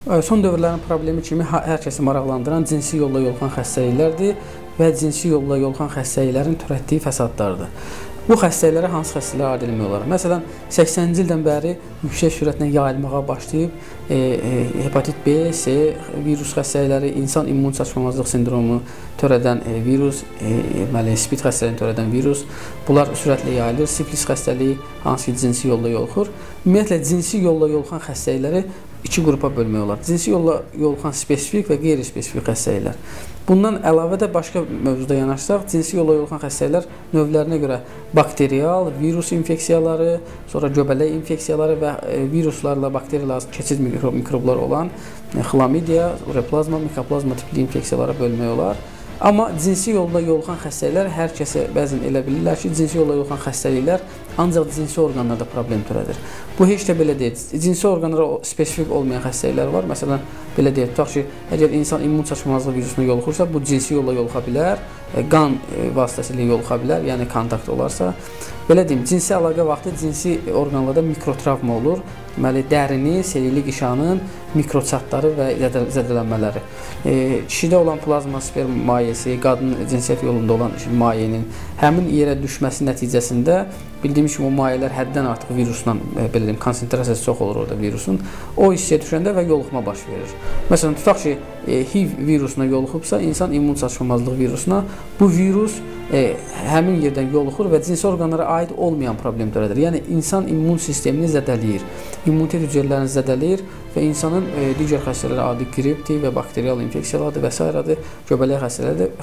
Son dövrlərin problemi kimi hər kəsi maraqlandıran cinsi yolla yoluxan xəstəliklərdir və cinsi yolla yoluxan xəstəliklərin törətdiyi fəsadlardır. Bu xəstəliklərə hansı xəstəliklər aid etmək olar? Məsələn, 80-ci ildən bəri yüksək sürətlə yayılmağa başlayıb hepatit B, C virus xəstəlikləri, insan immun çatışmamazlıq sindromu törədən virus, SPID xəstəliyini törədən virus, bunlar sürətlə yayılır. Siflis xəstəliyi hansı ki cinsi yolla yoluxur. Ümumiyyətlə, cinsi yolla yoluxan xəstəlikləri iki qrupa bölmək olar. Cinsi yolla yoluxan spesifik və qeyri-spesifik xəstəliklər. Bundan əlavə də başqa mövzuda yanaşsaq, cinsi yolla yoluxan xəstəliklər növlərinə görə bakterial, virus infeksiyaları, sonra göbələk infeksiyaları və viruslarla, bakteriyalarla keçid mikroblar olan xlamidiya, ureplazma, mikoplazma tipli infeksiyalara bölmək olar. Amma cinsi yolla yoluxan xəstəliklər hər kəsə bəzən elə bilirlər ki, cinsi yolla yoluxan xəstəliklər ancaq cinsi orqanlarda problem törədir. Bu heç də belə deyil. Cinsi orqanlara spesifik olmayan xəstəliklər var. Məsələn, belə deyək, tutaq ki, əgər insan immun çatışmazlıq virusuna yoluxursa, bu cinsi yolla yoluxa bilər, qan vasitəsilə yoluxa bilər, yəni kontakt olarsa. Belə deyim, cinsi əlaqə vaxtı cinsi orqanlarda mikrotravma olur. Deməli, dərini, selili qişanın mikroçatları və zədələnmələri. Kişidə olan plazma sperm mayesi, qadın cinsiyyət yolunda olan mayenin həmin yerə düşməsi nəticəsində bildiyimiz kimi o mayələr həddən artıq virusla, belə deyim, konsentrasiyası çox olur orada virusun. O hissəyə düşəndə və yoluxma baş verir. Məsələn, tutaq ki, HIV virusuna yoluxubsa, insan immun çatışmamazlıq virusuna, bu virus həmin yerdən yoluxur və cinsi orqanlara aid olmayan problem törədir. Yəni, insan immun sistemini zədələyir, immunitet hüceyrələrini zədələyir və insanın digər xəstəliklərə adi qripdir və bakterial infeksiyalardır və s. göbələk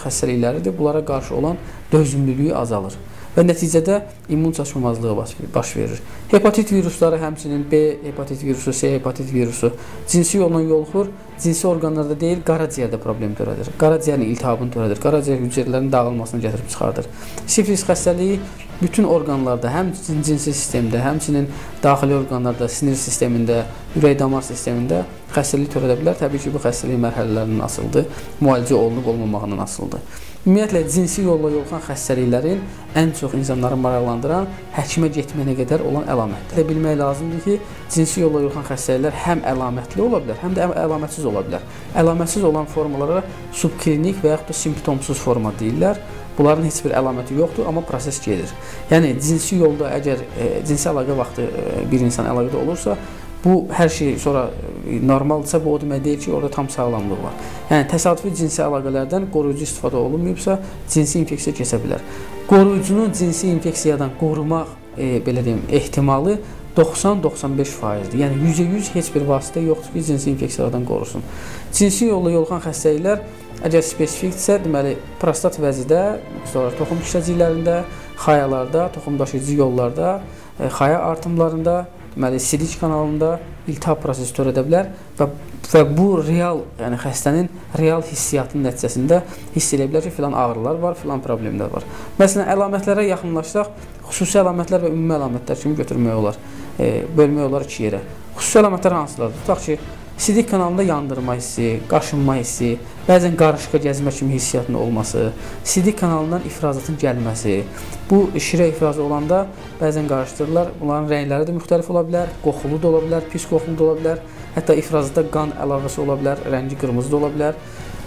xəstəlikləridir. Bunlara qarşı olan dözümlülüyü azalır və nəticədə immun çatışmamazlığı baş verir. Hepatit virusları, həmçinin B hepatit virusu, C hepatit virusu cinsi yolla yoluxur, cinsi orqanlarda deyil, qaraciyərdə problem törədir. Qaraciyərin iltihabını törədir, qaraciyər hüceyrələrinin dağılmasını gətirib çıxardır. Siflis xəstəliyi bütün orqanlarda, həm cinsi sistemdə, həmçinin daxili orqanlarda, sinir sistemində, ürək-damar sistemində xəstəlik törədə bilər. Təbii ki, bu xəstəlik mərhələlərindən asılıdır, müalicə olunub olmamağından asılıdır. Ümumiyyətlə, cinsi yolla yoluxan xəstəliklərin ən çox insanları maraqlandıran həkimə getməyənə qədər olan əlamətdir. Bilmək lazımdır ki, cinsi yolla yoluxan xəstəliklər həm əlamətli ola bilər, həm də əlamətsiz ola bilər. Əlamətsiz olan formalara subklinik və yaxud da simptomsuz forma deyirlər. Bunların heç bir əlaməti yoxdur, amma proses gedir. Yəni, cinsi yolda əgər cinsi əlaqə vaxtı bir insan əlaqədə olursa, bu hər şey sonra normaldırsa, bu o demək deyil ki, orada tam sağlamlıq var. Yəni, təsadüfi cinsi əlaqələrdən qoruyucu istifadə olunmayıbsa, cinsi infeksiya keçə bilər. Qoruyucunun cinsi infeksiyadan qorumaq, belə deyim, ehtimalı 90-95%-dir. Yəni, 100% heç bir vasitə yoxdur ki, cinsi infeksiyalardan qorusun. Cinsi yolla yoluxan xəstəliklər əgər spesifikdirsə, deməli, prostat vəzidə, sonra toxum kisəciklərində, xayalarda, toxum daşıyıcı yollarda, xaya artımlarında, deməli, sidik kanalında iltihab prosesi törədə bilər və bu real, yəni xəstənin real hissiyatının nəticəsində hiss edə bilər ki, filan ağrılar var, filan problemlər var. Məsələn, əlamətlərə yaxınlaşsaq, xüsusi əlamətlər və ümumi əlamətlər kimi götürmək olar, bölmək olar iki yerə. Xüsusi əlamətlər hansılardır? Tutaq ki, sidik kanalında yandırma hissi, qaşınma hissi, bəzən qarışqa gəzmə kimi hissiyatının olması, sidik kanalından ifrazatın gəlməsi. Bu şirə ifrazı olanda bəzən qarışdırırlar, bunların rəngləri də müxtəlif ola bilər, qoxulu da ola bilər, pis qoxulu da ola bilər, hətta ifrazda qan əlavəsi ola bilər, rəngi qırmızı da ola bilər.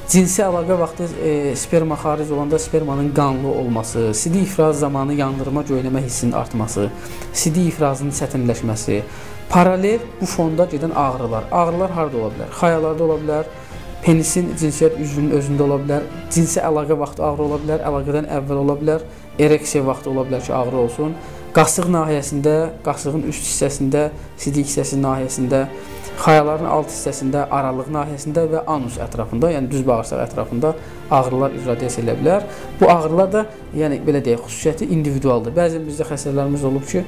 Cinsi əlaqə vaxtı sperma xaric olanda spermanın qanlı olması, sidik ifrazı zamanı yandırma, göynəmə hissinin artması, sidik ifrazının çətinləşməsi, paralel bu fonda gedən ağrılar. Ağrılar harada ola bilər? Xayalarda ola bilər, penisin cinsiyyət üzvünün özündə ola bilər, cinsi əlaqə vaxtı ağrı ola bilər, əlaqədən əvvəl ola bilər, ereksiya vaxtı ola bilər ki, ağrı olsun. Qasıq nahiyəsində, qasığın üst hissəsində, sidik hissəsi nahiyəsində, xayaların alt hissəsində, aralıq nahiyəsində və anus ətrafında, yəni düz bağırsaq ətrafında ağrılar irradiyasiya eləyə bilər. Bu ağrılar da, yəni belə deyək, xüsusiyyəti individualdır. Bəzən bizdə xəstələrimiz olub ki,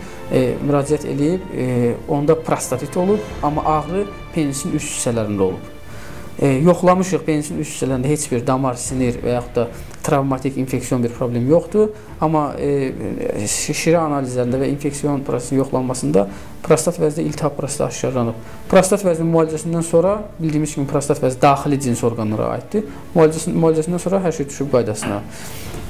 müraciət eləyib, onda prostatit olub, amma ağrı penisin üst hissələrində olub. Yoxlamışıq, penisin üst hissələrində heç bir damar, sinir və yaxud da travmatik infeksiyon bir problem yoxdur. Amma şirə analizlərində və infeksiyon prosesinin yoxlanmasında prostat vəzdə iltihab prosesi aşkarlanıb. Prostat vəzinin müalicəsindən sonra, bildiyimiz kimi prostat vəzi daxili cins orqanlara aiddir. Müalicəsindən sonra hər şey düşüb qaydasına.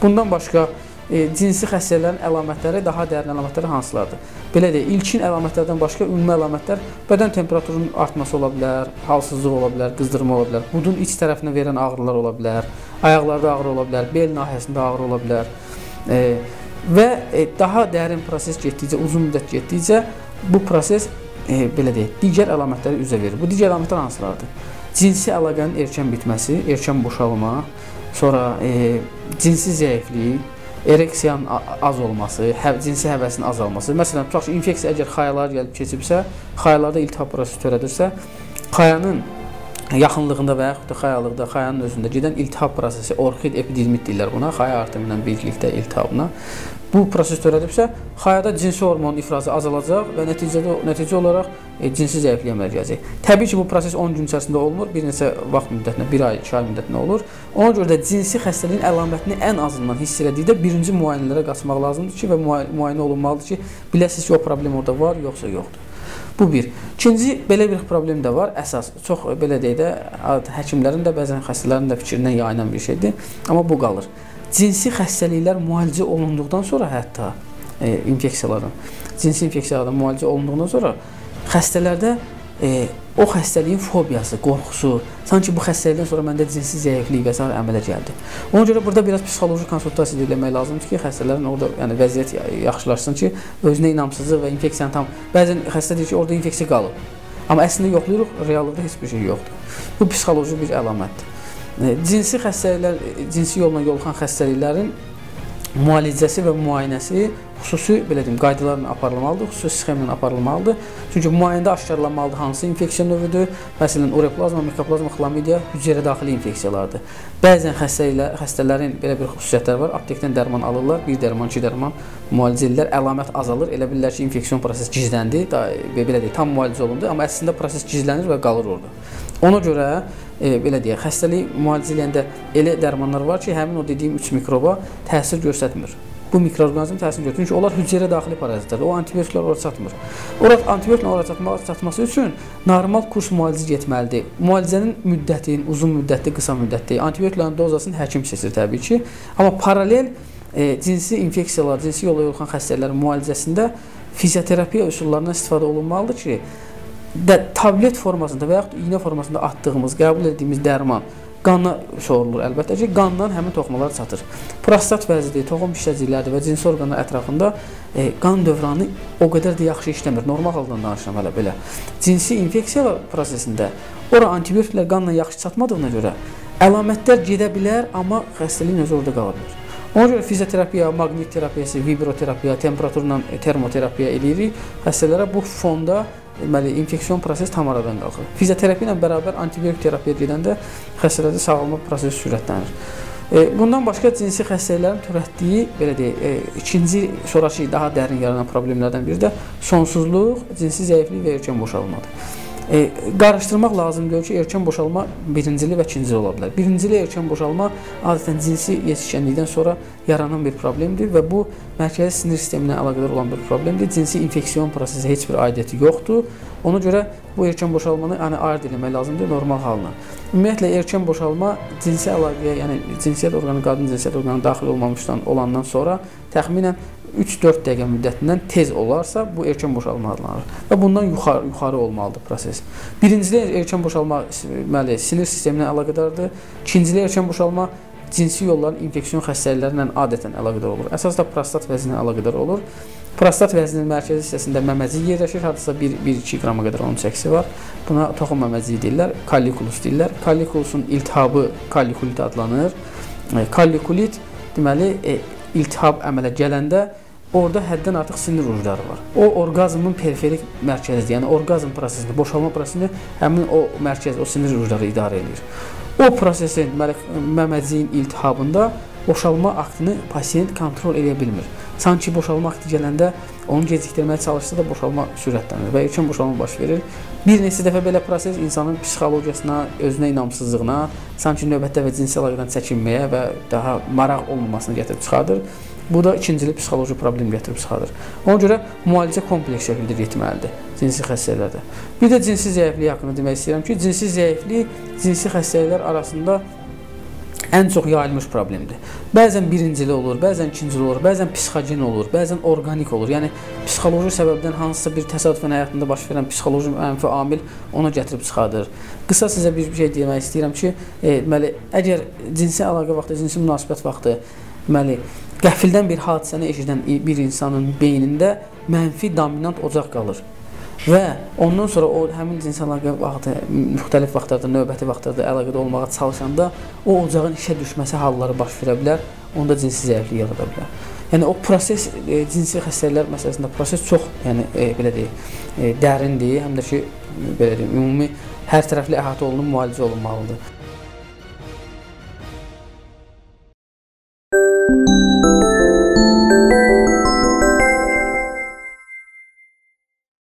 Bundan başqa cinsi xəstəliklərin əlamətləri, daha dərin əlamətləri hansılardır? Belə deyək, ilkin əlamətlərdən başqa ümumi əlamətlər bədən temperaturunun artması ola bilər, halsızlıq ola bilər, qızdırma ola bilər, budun iç tərəfinə verən ağrılar ola bilər, ayaqlarda ağrı ola bilər, bel nahiyəsində ağrı ola bilər və daha dərin proses getdikcə, uzun müddət getdikcə bu proses belə deyək, digər əlamətləri üzə verir. Bu digər əlamətlər hansılardır? Cinsi əlaqənin erkən bitməsi, erkən boşalma, sonra cinsi zəiflik, ereksiyanın az olması, cinsi həvəsin azalması. Məsələn, tutaq ki, infeksiya əgər xayalar gəlib keçibsə, xayalarda iltihab prosesi törədirsə, xayanın yaxınlığında və yaxud da xayalıqda, xayanın özündə gedən iltihab prosesi, orxid epididimit deyirlər buna, xaya artımı ilə birlikdə iltihabına. Bu proses törədibsə, xayada cinsi hormonun ifrazı azalacaq və nəticə olaraq cinsi zəifliyə əmələ gələcək. Təbii ki, bu proses 10 gün içərisində olmur, bir neçə vaxt müddətinə, 1 ay, 2 ay müddətinə olur. Ona görə də cinsi xəstəliyin əlamətini ən azından hiss elədikdə birinci müayinələrə qaçmaq lazımdır ki, və müayinə olunmalıdır ki, biləsiniz ki, o problem orada var, yoxsa yoxdur. Bu bir. İkinci, belə bir problem də var. Əsas, çox belə deyək də, həkimlərin də, bəzən xəstələrin də fikrindən yayılan bir şeydir. Amma bu qalır. Cinsi xəstəliklər müalicə olunduqdan sonra hətta infeksiyalardan, cinsi infeksiyalardan müalicə olunduqdan sonra xəstələrdə o xəstəliyin fobiyası, qorxusu, sanki bu xəstəlikdən sonra məndə cinsi zəiflik və s. əmələ gəldi. Ona görə burada biraz psixoloji konsultasiya eləmək lazımdır ki, xəstələrin orada yəni, vəziyyət yaxşılaşsın ki, özünə inamsızlıq və infeksiyanı tam... Bəzən xəstə deyir ki, orada infeksiya qalıb. Amma əslində yoxlayırıq, reallıqda heç bir şey yoxdur. Bu psixoloji bir əlamətdir. Cinsi xəstəliklər, cinsi yolla yoluxan xəstəliklərin müalicəsi və müayinəsi xüsusi, belə deyim, qaydalarla aparılmalıdır, xüsusi sxemlə aparılmalıdır. Çünki müayinədə aşkarlanmalıdır hansı infeksiya növüdür. Məsələn, ureplazma, mikoplazma, xlamidiya hüceyrə daxili infeksiyalardır. Bəzən xəstələrin belə bir xüsusiyyətləri var. Aptekdən dərman alırlar, bir dərman, iki dərman müalicə edirlər, əlamət azalır. Elə bilirlər ki, infeksion proses gizləndi, belə deyək, tam müalicə olundu, amma əslində proses gizlənir və qalır orada. Ona görə, belə deyək, xəstəliyi müalicə eləyəndə elə dərmanlar var ki, həmin o dediyim 3 mikroba təsir göstərmir. Bu mikroorqanizm təsir göstərir. Çünki onlar hüceyrə daxili parazitlərdir. O antibiotiklər ora çatmır. Ora antibiotiklər ora çatması üçün normal kurs müalicə getməlidir. Müalicənin müddəti, uzun müddətli, qısa müddətli, antibiotiklərin dozasını həkim seçir təbii ki. Amma paralel cinsi infeksiyalar, cinsi yolla yoluxan xəstəliklərin müalicəsində fizioterapiya üsullarından istifadə olunmalıdır ki, tablet formasında və yaxud iynə formasında atdığımız, qəbul etdiyimiz dərman qana sorulur əlbəttə ki, qandan həmin toxumalar çatır. Prostat vəzidir, toxum hissəcikləri və cinsi orqanlar ətrafında qan dövranı o qədər də yaxşı işləmir. Normal haldan danışıram hələ belə. Cinsi infeksiyalar prosesində ora antibiotiklər qanla yaxşı çatmadığına görə əlamətlər gedə bilər, amma xəstəliyin özü orada qala bilər. Ona görə fizioterapiya, maqnit terapiyası, vibroterapiya, temperaturla termoterapiya eləyirik. Xəstələrə bu fonda deməli, infeksion proses tam aradan qalxır. Fizioterapiya ilə bərabər antibiotik terapiya gedəndə xəstələrdə sağalma prosesi sürətlənir. Bundan başqa cinsi xəstəliklərin törətdiyi, belə deyək, ikinci, sonrakı daha dərin yaranan problemlərdən biri də sonsuzluq, cinsi zəiflik və erkən boşalmadır. Qarışdırmaq lazım deyil ki, erkən boşalma birincili və ikincili ola bilər. Birincili erkən boşalma adətən cinsi yetişkənlikdən sonra yaranan bir problemdir və bu mərkəzi sinir sisteminə əlaqədar olan bir problemdir. Cinsi infeksiyon prosesi heç bir aidiyyəti yoxdur. Ona görə bu erkən boşalmanı yəni, ayırd eləmək lazımdır normal halına. Ümumiyyətlə, erkən boşalma cinsi əlaqəyə, yəni cinsiyyət orqanı, qadın cinsiyyət orqanı daxil olmamışdan olandan sonra təxminən 3-4 dəqiqə müddətindən tez olarsa, bu erkən boşalma adlanır və bundan yuxarı olmalıdır proses. Birincili erkən boşalma deməli, sinir sisteminə əlaqədardır. İkincili erkən boşalma cinsi yolların infeksion xəstəlikləri ilə adətən əlaqədar olur. Əsas da prostat vəzinə əlaqədar olur. Prostat vəzinin mərkəzi hissəsində məməciyi yerləşir, hardasa 1-2 qrama qədər onun çəkisi var. Buna toxum məməciyi deyirlər, kallikulus deyirlər. Kallikulusun iltihabı kallikulit adlanır. Kallikulit deməli, iltihab əmələ gələndə orada həddən artıq sinir ucları var. O orqazmın periferik mərkəzidir. Yəni orqazm prosesini, boşalma prosesini həmin o mərkəz, o sinir ucları idarə edir. O prosesin, məməciyin iltihabında boşalma aktını pasiyent kontrol edə bilmir. Sanki boşalma aktı gələndə onu gecikdirməyə çalışsa da boşalma sürətlənir və erkən boşalma baş verir. Bir neçə dəfə belə proses insanın psixologiyasına, özünə inamsızlığına, sanki növbətdə və cinsi əlaqədən çəkinməyə və daha maraq olmamasını gətirib çıxardır. Bu da ikincili psixoloji problem gətirib çıxardır. Ona görə müalicə kompleks şəkildə getməlidir cinsi xəstəliklərdə. Bir də cinsi zəiflik haqqında demək istəyirəm ki, cinsi zəiflik cinsi xəstəliklər arasında Ən çox yayılmış problemdir. Bəzən birincili olur, bəzən ikincili olur, bəzən psixogen olur, bəzən orqanik olur. Yəni psixoloji səbəbdən hansısa bir təsadüfən həyatında baş verən psixoloji mənfi amil ona gətirib çıxardır. Qısa sizə bir şey demək istəyirəm ki, deməli, əgər cinsi əlaqə vaxtı, cinsi münasibət vaxtı, deməli, qəfildən bir hadisəni eşidən bir insanın beynində mənfi dominant ocaq qalır. Və ondan sonra o həmin cinsi əlaqə vaxtı, müxtəlif vaxtlarda, növbəti vaxtlarda əlaqədə olmağa çalışanda o ocağın işə düşməsi halları baş verə bilər, onda cinsi zəiflik yarada bilər. Yəni o proses, cinsi xəstəliklər məsələsində proses çox, yəni belə deyək, dərindir, həm də ki, belə deyim, ümumi hər tərəfli əhatə olunub müalicə olunmalıdır.